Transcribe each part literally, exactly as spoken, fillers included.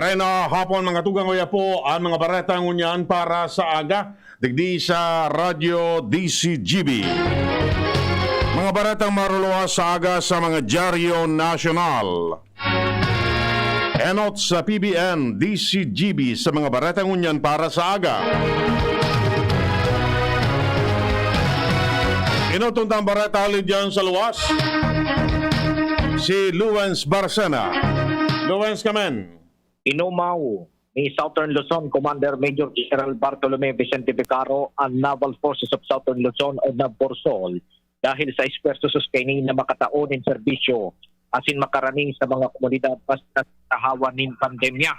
Ay na hapon, mga tugang, oya po ang mga bareta ngunyan para sa aga, digdi sa Radyo D C G B. Mga baretang maruluwas sa aga sa mga dyaryo nasyonal. Enot sa P B N, D C G B sa mga bareta ngunyan para sa aga. Inutong tang bareta hali dyan sa luwas, si Luwens Barcena. Luwens, kamen. Inumaw ni Southern Luzon Commander Major General Bartolome Vicente Vicaro an Naval Forces of Southern Luzon o NAVFORSOL dahil sa esfuerso sus kaini na makatao nin serbisyo asin makarani sa mga komunidad basta sa kahawa nin pandemya.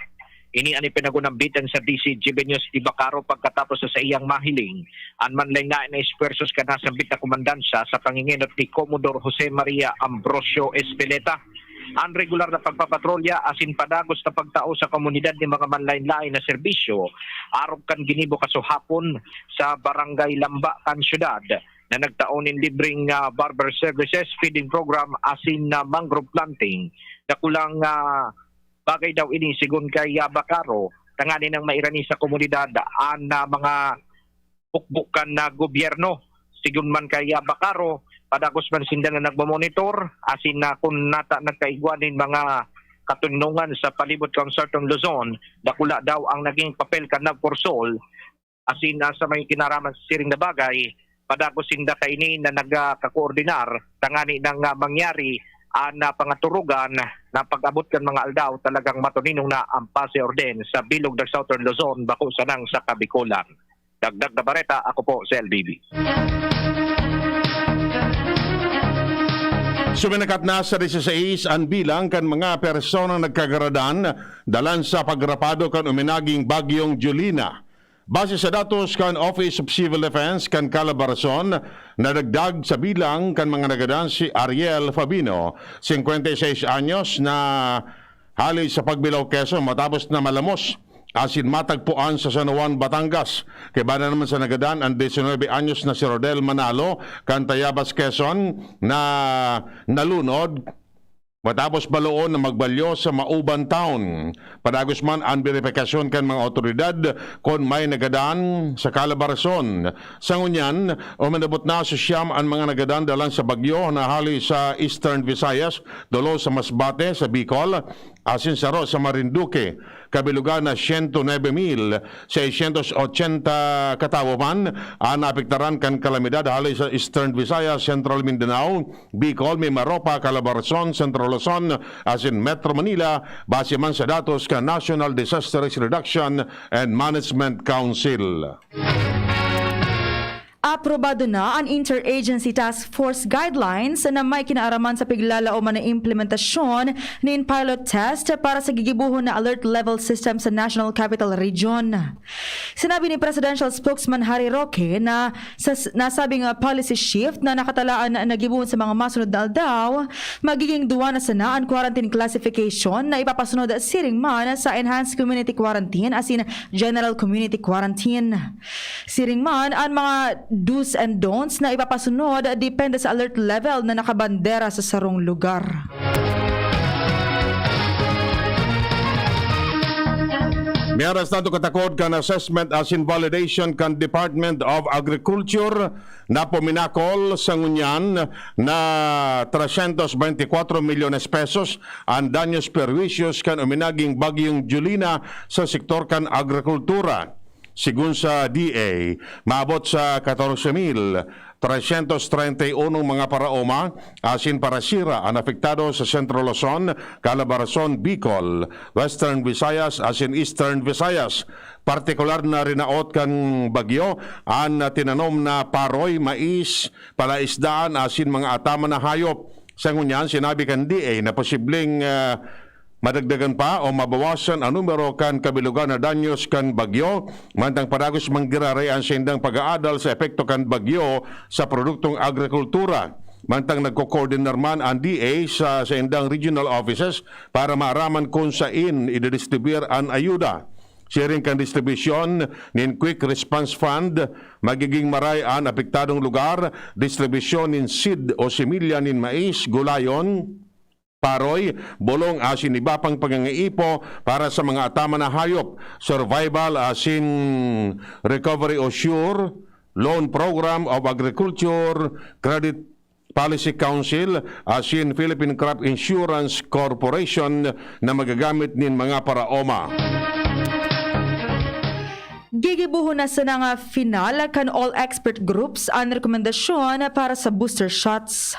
Ini an ipinagunambitan sa D C G B News ni Vicaro pagkatapos sa saiyang mahiling an manlaen-laen na esfuerso sa nasambit na komandansya sa pangingenot ni Commodore Jose Maria Ambrosio Espeleta. An regular na pagpapatrolya asin padagos na pagtao sa komunidad nin mga manlaen-laen na serbisyo, arog kan ginibo kasuhapon sa Barangay Lamba kan syudad, na nagtao nin libreng, ah, barber services, feeding program asin, ah, mangrove planting. Dakulang, ah, bagay daw ini, sigon kay, ah, Vicaro, tanganing mairani sa komunidad an, ah, mga hukbo kan, ah, gobyerno. Sigon man kay, ah, Vicaro, padagos man sinda na nagmomonitor, asin na kun nata nagkaigwa nin mga katoninongan sa palibot kan Southern Luzon, dakula daw ang naging papel kan NAVFORSOL, asin na sa may kinaraman sa siring na bagay, padagos sinda kaini na nagkakoordinar, tangani nang, ah, mangyari an, ah, pangaturugan na pag-abot kan mga aldaw, talagang matoninong na ang pasi orden sa bilog ng Southern Luzon, bako sanang sa Kabikolan. Dagdag na bareta, ako po si L B B. Suminakat na sa dieciséis an bilang kan mga personang nagkagaradan dalan sa pagrapado kan uminaging Bagyong Jolina. Base sa datos kan Office of Civil Defense kan Calabarzon, nadagdag sa bilang kan mga nagadan si Ariel Fabino, singkwenta y seis anyos, na hali sa Pagbilao, Quezon, matapos na malamos asin matagpuan sa San Juan, Batangas. Kaiba na naman sa nagadan an diecinuebe anyos na si Rodel Manalo, kan Tayabas, Quezon, na nalunod matapos baloon na magbalyo sa Mauban Town. Padagos man an beripikasyon kan mga awtoridad kun may nagadan sa Calabarzon. Sa ngunyan, uminabot na sa siyam an mga nagadan dalan sa bagyo na hali sa Eastern Visayas, dulo sa Masbate, sa Bicol, asin saro sa Marinduque. Kabilugan na siyento nuebe mil seiscientos ochenta katawo man an naapektaran kan kalamidad hali sa Eastern Visayas, Central Mindanao, Bicol, Mimaropa, Calabarzon, Central Luzon, asin Metro Manila, base man sa datos kan National Disaster Risk Reduction and Management Council. Aprobado na an Interagency Task Force Guidelines na may kinaaraman sa piglalaoman na implementasyon nin pilot test para sa gigibohon na alert level system sa National Capital Region. Sinabi ni Presidential Spokesman Harry Roque na sa s-, nasabing, ah, policy shift na nakatalaan na gibohon sa mga masunod na aldaw, magiging duwa na sana an quarantine classification na ipapasunod siring man sa enhanced community quarantine asin general community quarantine. Siring man, an mga do's and don'ts na ipapasunod depende sa alert level na nakabandera sa sarong lugar. Miaras na katakod kan assessment asin validation kan Department of Agriculture na puminakol sa ngunyan na trescientos veinticuatro milyones pesos an danyos perwisyo kan uminaging Bagyong Jolina sa sektor kan agrikultura. Sigun sa D A, maabot sa katorse mil trescientos treinta y uno mga paraoma asin parasira an apektado sa Central Luzon, Calabarzon, Bicol, Western Visayas asin Eastern Visayas. Partikular na rinaot kan bagyo an tinanom na paroy, mais, palaisdaan asin mga ataman na hayop. Sa ngunyan, sinabi kan D A na posibleng, ah, madagdagan pa o mabawasan an numero kan kabilugan na danyos kan bagyo, mantang padagos man giraray an saindang pag-aadal sa epekto kan bagyo sa produktong agrikultura. Mantang nagko-coordinar man an D A sa saindang regional offices para maaraman kun sain ididistribuyar an ayuda. Siring kan distribusyon nin Quick Response Fund, magiging maray an apektadong lugar, distribusyon nin seed o similya nin mais, gulayon, karoy, bulong asin iba pang pangangaipo para sa mga ataman na hayop, survival asin recovery o SURE, Loan Program of Agriculture, Credit Policy Council, asin Philippine Crop Insurance Corporation na magagamit nin mga paraoma. Gigibohon na sana nga final kan all expert groups an rekomendasyon para sa booster shots.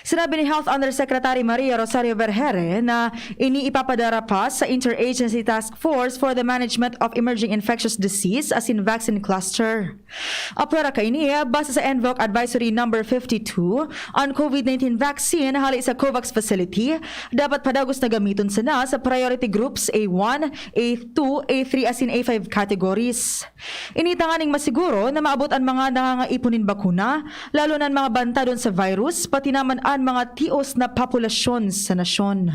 Sinabi ni Health Undersecretary Maria Rosario Vergeire na ini ipapadara pa sa Interagency Task Force for the Management of Emerging Infectious Disease asin Vaccine Cluster. Apwera kaini, base sa ENVOC Advisory Number fifty-two, an COVID nineteen vaccine hale sa COVAX facility dapat padagos na gamiton sana sa priority groups A one, A two, A three asin A five categories. Ini tanganing masiguro na maabot an mga nangangaipo nin bakuna, lalo na an mga bantadon sa virus, pati naman an mga tios na populasyon sa nasyon.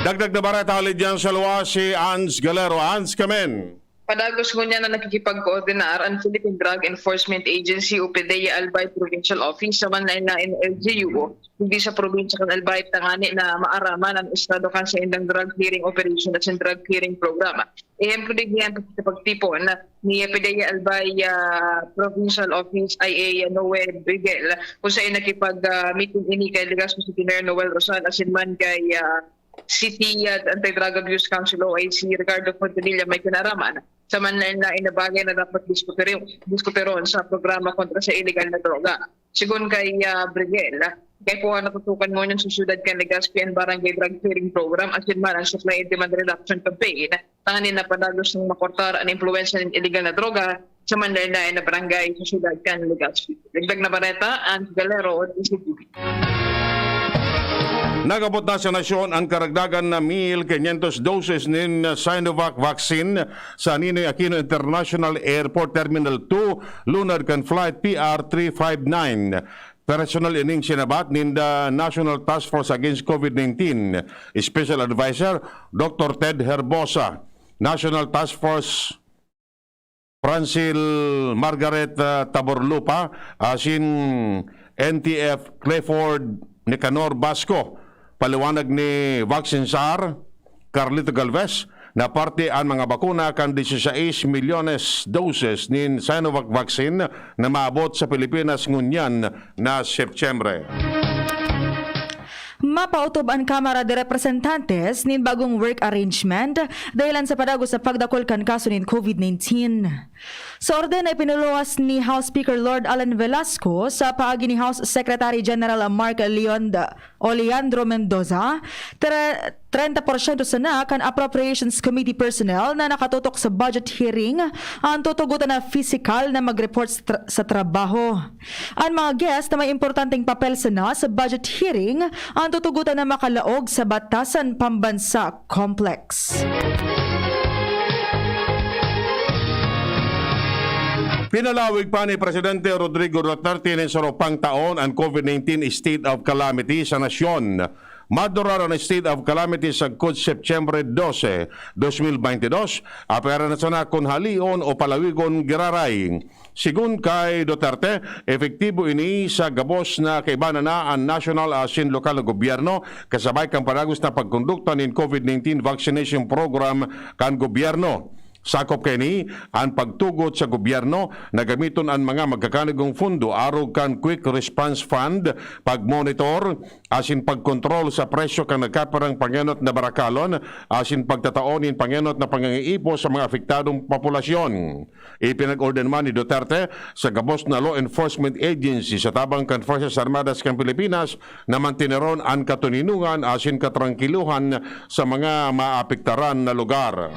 Dagdag na bareta hali diyan sa luwas, si Ans Galero. Ans, kamen. Padagos ngunyan na nakikipagkoordinar an Philippine Drug Enforcement Agency o PDEA Albay Provincial Office sa manlaen-laen na L G U, digdi sa probinsya kan Albay, tangani na maaraman an estado kan saindang drug clearing operation asin drug clearing program. Ehemplo digdi an pakikipagtipon ni PDEA Albay, ah, Provincial Office I A Noel Brigel, kung saen nakipag, ah, meeting ini kay Legazpi City Mayor Noel Rosal asin man kay, ah, City, ah, Anti-Drug Abuse Council, O I C, Ricardo Fontanilla, may kinaraman sa manlaen-laen na bagay na dapat diskutiron, diskutiron sa programa kontra sa iligal na droga. Sigon kay, ah, Brigel, kaipuhan natutukan ngunyan sa syudad kan Legazpi an Barangay Drug Clearing Program asin man an Supply and Demand Reduction Campaign, tanganing na padagos nin makortar an impluwensya nin iligal na droga sa manlaen-laen na barangay sa syudad kan Legazpi. Dagdag na bareta, Ann Galero, D Z T V. Nag-abot na sa nasyon an karagdagan na mil quinientos doses nin Sinovac vaccine sa Ninoy Aquino International Airport Terminal two, lunad kan Flight P R three five nine. Personal ining sinabat ninda National Task Force Against COVID nineteen Special Advisor Doctor Ted Herbosa, National Task Force Francil Margaret, ah, Taborlupa, asin N T F Clifford Nicanor Basco. Paliwanag ni Vaccine Czar Carlito Galvez na parte an mga bakuna kan dieciséis milyones doses nin Sinovac vaccine na maabot sa Pilipinas ngunyan na Setyembre. Mapaotob an Kamara de Representantes nin bagong work arrangement dahelan sa padagos na pagdakul kan kaso nin COVID nineteen. Sa orden na ipinuluwas ni House Speaker Lord Alan Velasco sa paagi ni House Secretary General Mark Leon o Leandro Mendoza, tre-, treinta porsyento sana kan Appropriations Committee personnel na nakatutok sa budget hearing an tutugotan na pisikal na mag-report sa tra-, sa trabaho. An mga guest na may importanteng papel sana sa budget hearing an tutugotan na makalaog sa Batasan Pambansa Complex. Pinalawig pa ni Presidente Rodrigo Duterte nin saro pang taon an COVID nineteen State of Calamity sa nasyon. Madurar an State of Calamity sagkod Setyembre dose, dos mil baynte dos, apwera na sana kun halion o palawigon giraray. Sigon kay Duterte, epektibo ini sa gabos na kaibanan na an nasyonal asin lokal na gobyerno, kasabay kan padagos na pagkondukta nin COVID nineteen vaccination program kan gobyerno. Sakop kaini an pagtugot sa gobyerno na gamiton an mga magkakanigong fundo arog kan Quick Response Fund, pagmonitor asin pagkontrol sa presyo kan nagkapirang pangenot na barakalon, asin pagtatao nin pangenot na pangangaipo sa mga apektadong populasyon. Ipinag-order man ni Duterte sa gabos na law enforcement agency sa tabang kan Forces Armadas kan Pilipinas na manteneron an katoninongan asin katrangkilohan sa mga maapektaran na lugar.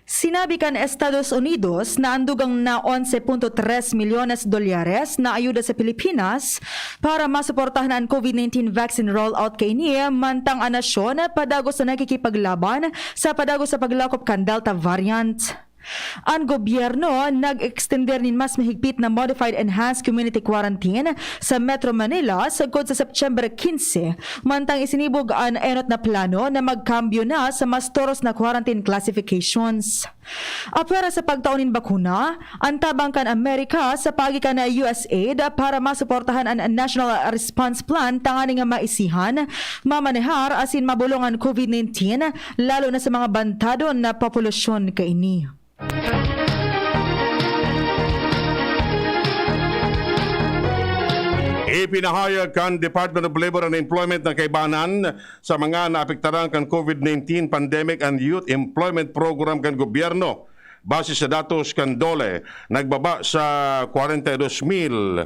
Sinabi kan Estados Unidos na an dugang na onse punto tres milyones dolyares na ayuda sa Pilipinas para masuportahan an COVID nineteen vaccine rollout kaini, mantang an nasyon padagos na nakikipaglaban sa padagos sa paglakop kan Delta variant. An gobyerno nag-extender nin mas mahigpit na Modified Enhanced Community Quarantine sa Metro Manila sagkod sa September quince, mantang isinibog an enot na plano na magkambyo na sa mas toros na quarantine classifications. Apwera sa pagtao nin bakuna, an tabang kan Amerika sa paagi kan USAID para masuportahan an National Response Plan tanganing maisihan, mamanehar asin mabolong an COVID nineteen, lalo na sa mga bantadon na populasyon kaini. Ipinahayag kan Department of Labor and Employment na kaibanan sa mga naapektaran kan COVID nineteen pandemic an Youth Employment Program kan gobyerno. Base sa datos kan DOLE, nagbaba sa kwarenta y dos mil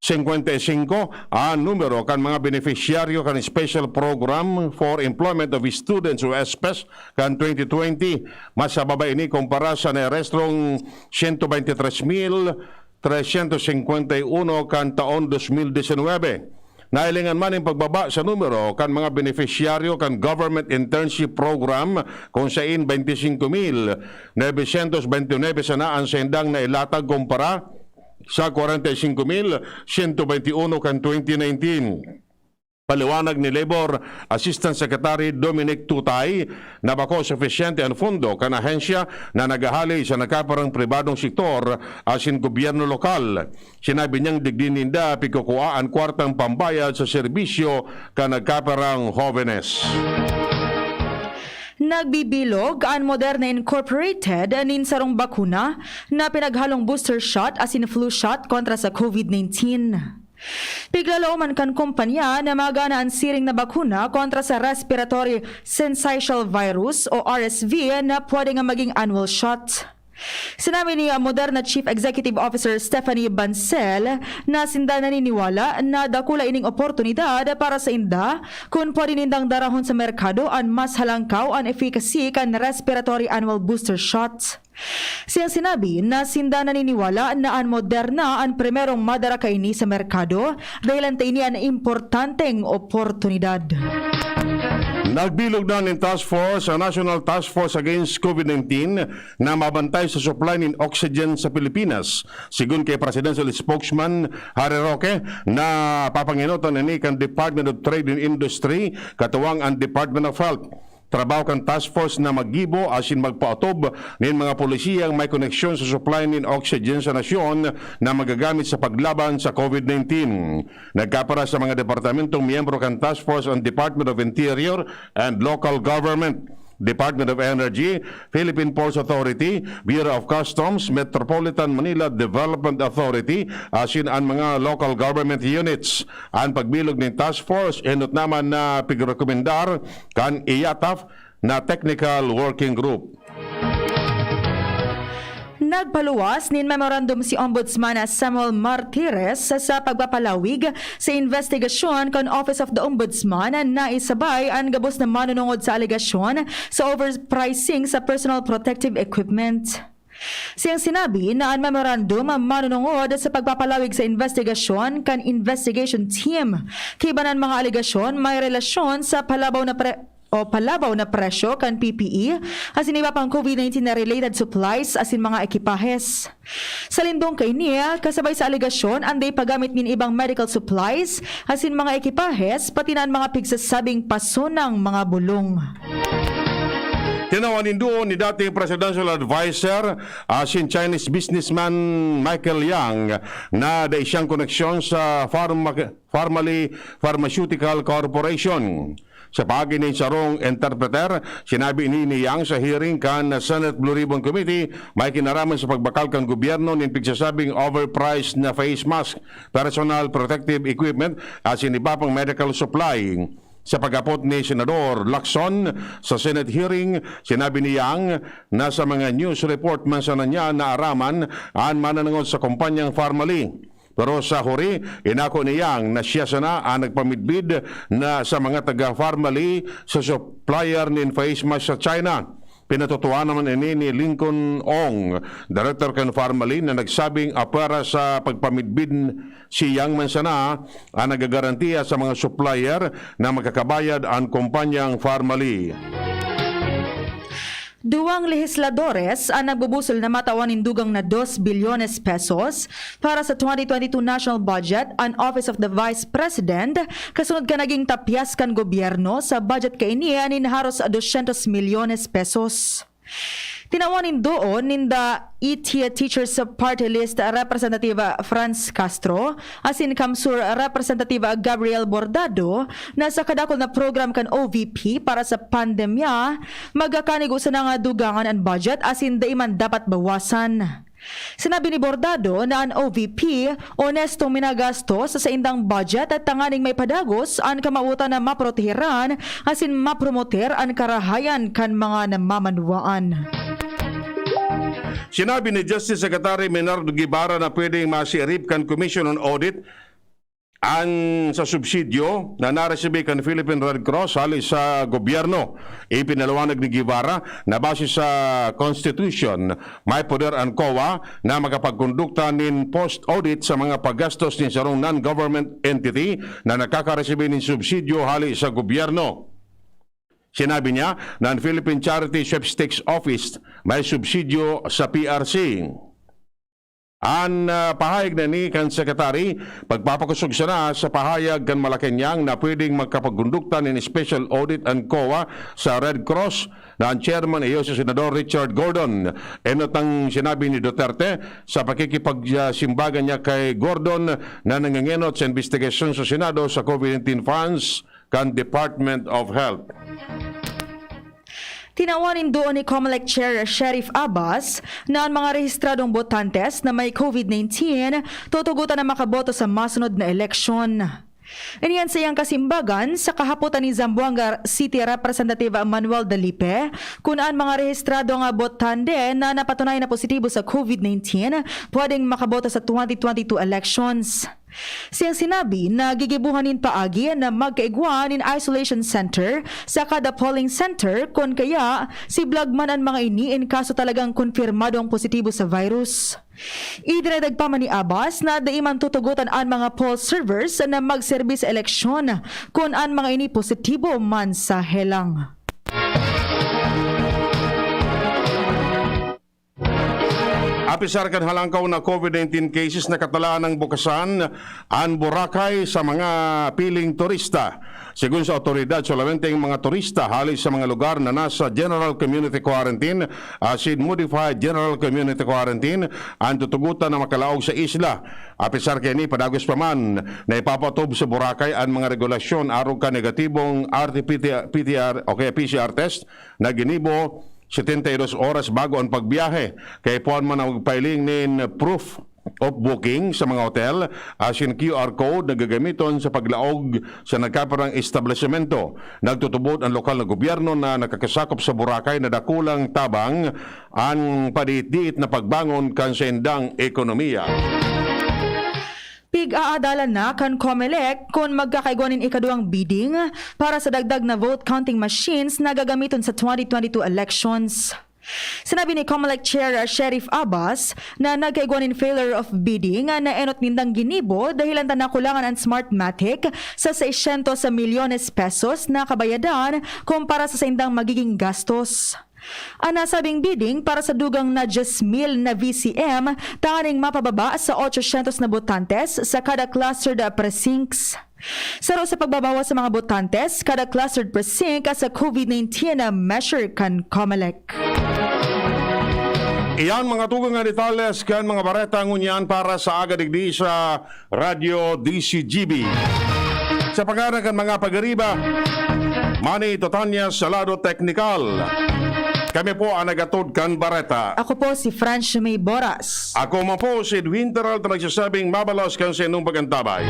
singkwenta y singko an numero kan mga benepisyaryo kan Special Program for Employment of Students o SPES kan twenty twenty. Mas mababa ini kumpara sa narehistrong siyento bente tres mil tresyentos singkwenta y uno kan taon dos mil disinwebe. Nahilingan man nin pagbaba sa numero kan mga benepisyaryo kan Government Internship Program, kung sain bente singko mil nobesyentos bente y nuebe sana an saindang nailatag kumpara sa kwarenta y singko mil siyento bente y uno kan twenty nineteen. Paliwanag ni Labor Assistant Secretary Dominic Tutay na bako supisyente an pondo kan ahensya na naghahali sa nagkaparang pribadong sektor asin gobyerno lokal. Sinabi niyang digdi ninda pigkukuha an kwartang pambayad sa serbisyo kan nagkaparang hobenes. Nagbibilog an Moderna Incorporated nin sarong bakuna na pinaghalong booster shot asin flu shot kontra sa COVID nineteen. Piglalooman kan kompanya na magana an siring na bakuna kontra sa respiratory syncytial virus o R S V na pwede nga maging annual shot. Sinabi ni Moderna Chief Executive Officer Stephanie Bancel na sinda naniniwala na dakula ining oportunidad para sainda kun pwede nindang darahon sa merkado an mas halangkaw an efficacy kan respiratory annual booster shot. Siyang sinabi na sinda naniniwala na an Moderna an primerong madara kaini sa merkado, dahelan ta ini an importanteng oportunidad. Nagbilog na nin task force, ang National Task Force Against COVID nineteen, na mabantay sa supply nin oxygen sa Pilipinas. Sigon kay Presidential Spokesman Harry Roque, na papangenotan ini kan Department of Trade and Industry, katuwang an Department of Health. Trabaho kan task force na maggibo asin magpaotob nin mga polisiyang may koneksyon sa supply nin oxygen sa nasyon na magagamit sa paglaban sa COVID nineteen. Nagkapara sa mga departamentong miyembro kan task force ang Department of Interior and Local Government, Department of Energy, Philippine Ports Authority, Bureau of Customs, Metropolitan Manila Development Authority, asin an mga local government units. An pagbilog nin task force, enot naman na pigrekomendar kan IATF na technical working group. Nagpaluwas nin memorandum si Ombudsman Samuel Martires sa pagpapalawig sa investigasyon kan Office of the Ombudsman na isabay an gabos na manunungod sa alegasyon sa overpricing sa personal protective equipment. Siyang sinabi na an memorandum manunungod sa pagpapalawig sa investigasyon kan investigation team. Kiba an mga alegasyon may relasyon sa palabaw na pre-, o palabaw na presyo kan P P E asin iba pang COVID nineteen na related supplies asin mga ekipahes. Sa lindong kaini, kasabay sa alegasyon an dai paggamit nin ibang medical supplies asin mga ekipahes, pati na an mga pigsasabing pasonang mga bulong. Tinawan nin duo ni dating presidential adviser asin Chinese businessman Michael Yang na dai siyang koneksyon sa pharma-, Farmali Pharmaceutical Corporation. Sa paagi nin sarong interpreter, sinabi ini ni Yang sa hearing kan Senate Blue Ribbon Committee, may kinaraman sa pagbakal kan gobyerno nin pigsasabing overpriced na face mask, personal protective equipment, asin iba pang medical supply. Sa pag-apot ni Senador Lacson sa Senate hearing, sinabi ni Yang na sa mga news report man sana niya naaraman an mananangod sa kumpanyang Farmali. Pero sa huri, inako ni Yang na siya sana an nagpamidbid na sa mga taga-Farmali sa supplier nin face mask sa China. Pinatutuan naman ini ni Lincoln Ong, director kan Farmali, na nagsabing apwera sa pagpamidbid si Yang man sana an nagagarantiya sa mga supplier na makakabayad an kumpanyang Farmali. Duwang lehisladores an nagbubusol na matawan nin dugang na dos bilyones pesos para sa twenty twenty-two national budget an Office of the Vice President, kasunod kan naging tapyas kan gobyerno sa budget kaini nin haros dosyentos milyones pesos. Tinawan nin doon ninda E T Teachers Party List Representative Franz Castro asin CamSur Representative Gabriel Bordado na sa kadakul na program kan O V P para sa pandemya, magkakanigo sana nga dugangan an budget asin dai man dapat bawasan. Sinabi ni Bordado na an O V P onestong minagastos sa saindang budget tanganing maipadagos an kamawotan na maproteheran asin mapromoter an karahayan kan mga namamanwaan. Sinabi ni Justice Secretary Menardo Guevara na pwedeng masiirip kan Commission on Audit an sa subsidyo na naresibi kan Philippine Red Cross hali sa gobyerno. Ipinaliwanag ni Guevara na base sa Constitution, may poder an COA na makapagkondukta nin post-audit sa mga paggastos nin sarong non-government entity na nakakaresibi nin subsidyo hali sa gobyerno. Sinabi niya na ang Philippine Charity Sweepstakes Office may subsidyo sa P R C. An, ah, pahayag na ni kan Secretary, pagpapakosog sana sa pahayag kan Malacañang na pwedeng magkapagkondukta nin special audit an COA sa Red Cross na an chairman iyo si Senador Richard Gordon. Enot ang sinabi ni Duterte sa pakikipagsimbagan niya kay Gordon na nangangenot sa imbestigasyon sa Senado sa COVID nineteen funds kan Department of Health. Tinawan nin doon ni Comelec Chair Sheriff Abbas na an mga rehistradong botantes na may COVID nineteen tutugotan na makaboto sa masunod na eleksyon. Ini an saiyang kasimbagan sa kahapotan ni Zamboanga City Representative Manuel Dalipe, kun an mga rehistradong botante na napatunayan na positibo sa COVID nineteen pwedeng makaboto sa twenty twenty-two elections. Siyang sinabi na gigibohan nin paagi na magkaigwa nin isolation center sa kada polling center, kun kaya, siblag man an mga ini in kaso talagang konfirmadong positibo sa virus. Idinagdag pa man ni Abbas na dai man tutugotan an mga poll servers na magserbi sa eleksyon kun an mga ini positibo man sa helang. Apisar kan halangkaw na COVID nineteen cases, nakatalaan nang bukasan an Boracay sa mga piling turista. Segun sa awtoridad, solamente ang mga turista hali sa mga lugar na nasa General Community Quarantine asin Modified General Community Quarantine an tutugotan na makalaog sa isla. Apisar kaini, padagos pa man na ipapatob sa Boracay an mga regulasyon arog kan negatibong R T P T R o kaya P C R test na ginibo setenta y dos oras bago an pagbiyahe. Kaipuhan man na magpailing nin proof of booking sa mga hotel asin Q R code na gagamiton sa paglaog sa nagkapirang establisemento. Nagtutubod an lokal na gobyerno na nakakasakop sa Boracay na dakulang tabang an padiit-diit na pagbangon kan saindang ekonomiya. Pig-aadalan na kan Comelec kun magkakaigwa nin ikaduwang bidding para sa dagdag na vote counting machines na gagamiton sa twenty twenty-two elections. Sinabi ni Comelec Chair Sheriff Abbas na nagkaigwa nin failure of bidding na enot nindang ginibo dahilan ta nakulangan an Smartmatic sa seiscientos milyones pesos na kabayadan kumpara sa saindang magiging gastos. An nasabing bidding para sa dugang na diyes mil na V C M tanganing mapababa sa ochocientos na botantes sa kada clustered precincts. Saro sa pagbabawas sa mga botantes kada clustered precinct sa COVID nineteen na measure kan Comelec. Iyan mga tugang na detalles kan mga bareta ngunyan para sa aga digdi sa Radyo D C G B. Sa pangaran kan mga pagariba, Manny Totanya sa lado teknikal. Kami po ang nagatod kan bareta. Ako po si French May Boras. Ako man po si Edwin Peralta nagsasabing mabalos kan sa inyong pag-antabay.